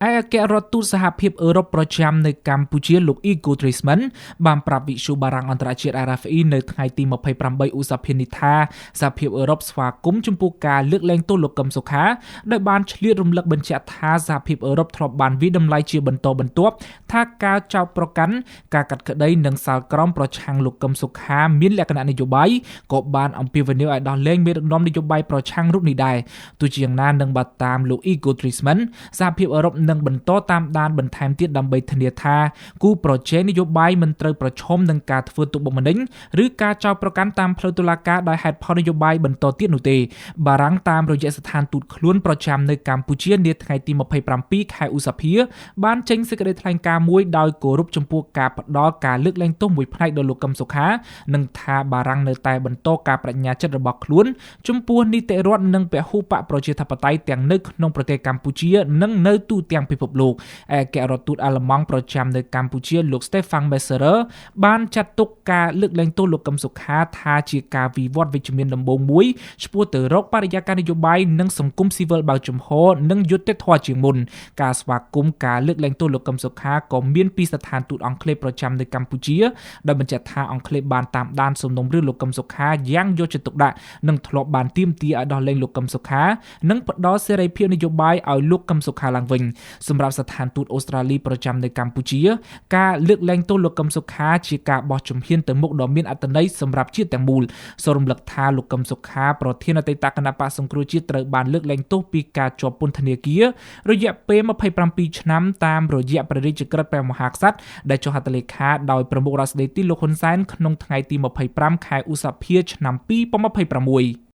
ឯកអគ្គរដ្ឋទូតសហភាពអឺរ៉ុបប្រចាំនៅកម្ពុជា លោក អ៊ីហ្គូ ទ្រីស្មិន បានប្រាប់វិទ្យុបារាំងអន្តរជាតិ RFI នៅថ្ងៃទី28ឧសភានេះថា សហភាពអឺរ៉ុបស្វាគមន៍ចំពោះការលើកលែងទោសលោកកឹមសុខា ដោយបានឆ្លៀតរំលឹកបញ្ជាក់ថា សហភាពអឺរ៉ុបធ្លាប់បានវាយតម្លៃជាបន្តបន្ទាប់ថា ការចោទប្រកាន់ ការកាត់ក្តី និងសាលក្រមប្រឆាំងលោកកឹមសុខាមានលក្ខណៈនយោបាយ ក៏បានអំពាវនាវឲ្យដោះលែងមេដឹកនាំនយោបាយប្រឆាំងរូបនេះដែរ។ ទោះជាយ៉ាងណា នឹងបើតាមលោក អ៊ីហ្គូ ទ្រីស្មិន សហភាពអឺរ៉ុបនឹងបន្តតាមដានបន្ថែមទៀត ដើម្បីធានាថាគូប្រជែងនយោបាយមិនត្រូវប្រឈមនឹងការធ្វើទុក្ខបុកម្នេញ ឬការចោទប្រកាន់តាមផ្លូវតុលាការដោយហេតុផលនយោបាយបន្តទៀតនោះទេ។ បារាំងតាមរយៈស្ថានទូតខ្លួនប្រចាំនៅកម្ពុជា នាថ្ងៃទី27ខែឧសភា បានចេញសេចក្តីថ្លែងការណ៍មួយ ដោយគោរពចំពោះការផ្ដល់ការលើកលែងទោសមួយផ្នែកដល់លោកកឹមសុខា និងថាបារាំងនៅតែបន្តការបដិញ្ញាចិត្តរបស់ខ្លួនចំពោះនីតិរដ្ឋនិងពហុបកប្រជាធិបតេយ្យ ទាំងនៅក្នុងប្រទេសកម្ពុជា និងនៅទូទាំងពិភពលោក។ ឯកអគ្គរដ្ឋទូតអាល្លឺម៉ង់ប្រចាំនៅកម្ពុជា លោក Stefan Messerer បានចាត់ទុកការលើកលែងទោសលោកកឹមសុខាថា ជាការវិវត្តវិជ្ជមានដំបូងមួយឆ្ពោះទៅរកបរិយាកាសនយោបាយនិងសង្គមស៊ីវិលបើកចំហ និងយុត្តិធម៌ជាងមុន។ ការស្វាគមន៍ការលើកលែងទោសលោកកឹមសុខា ក៏មានពីស្ថានទូតអង់គ្លេសប្រចាំនៅកម្ពុជា ដោយបញ្ជាក់ថា អង់គ្លេសបានតាមដានសំណុំរឿងលោកកឹមសុខាយ៉ាងយកចិត្តទុកដាក់ និងធ្លាប់បានទាមទារឲ្យដោះលែងលោកកឹមសុខា និងផ្ដល់សេរីភាពនយោបាយឲ្យលោកកឹមសុខាឡើងវិញ។ សម្រាប់ស្ថានទូតអូស្ត្រាលីប្រចាំនៅកម្ពុជា ការលើកលែងទោសលោកកឹមសុខាជាការបោះជំហានទៅមុខដ៏មានអត្ថន័យសម្រាប់ជាតិទាំងមូល។ សូមរំលឹកថា លោកកឹមសុខា ប្រធានអតីតគណបក្សសង្គ្រោះជាតិ ត្រូវបានលើកលែងទោសពីការជាប់ពន្ធនាគាររយៈពេល27ឆ្នាំ តាមរយៈព្រះរាជក្រឹត្យព្រះមហាក្សត្រ ដែលចុះហត្ថលេខាដោយប្រមុខរដ្ឋស្ដីទីលោកហ៊ុនសែន ក្នុងថ្ងៃទី25ខែឧសភាឆ្នាំ2026។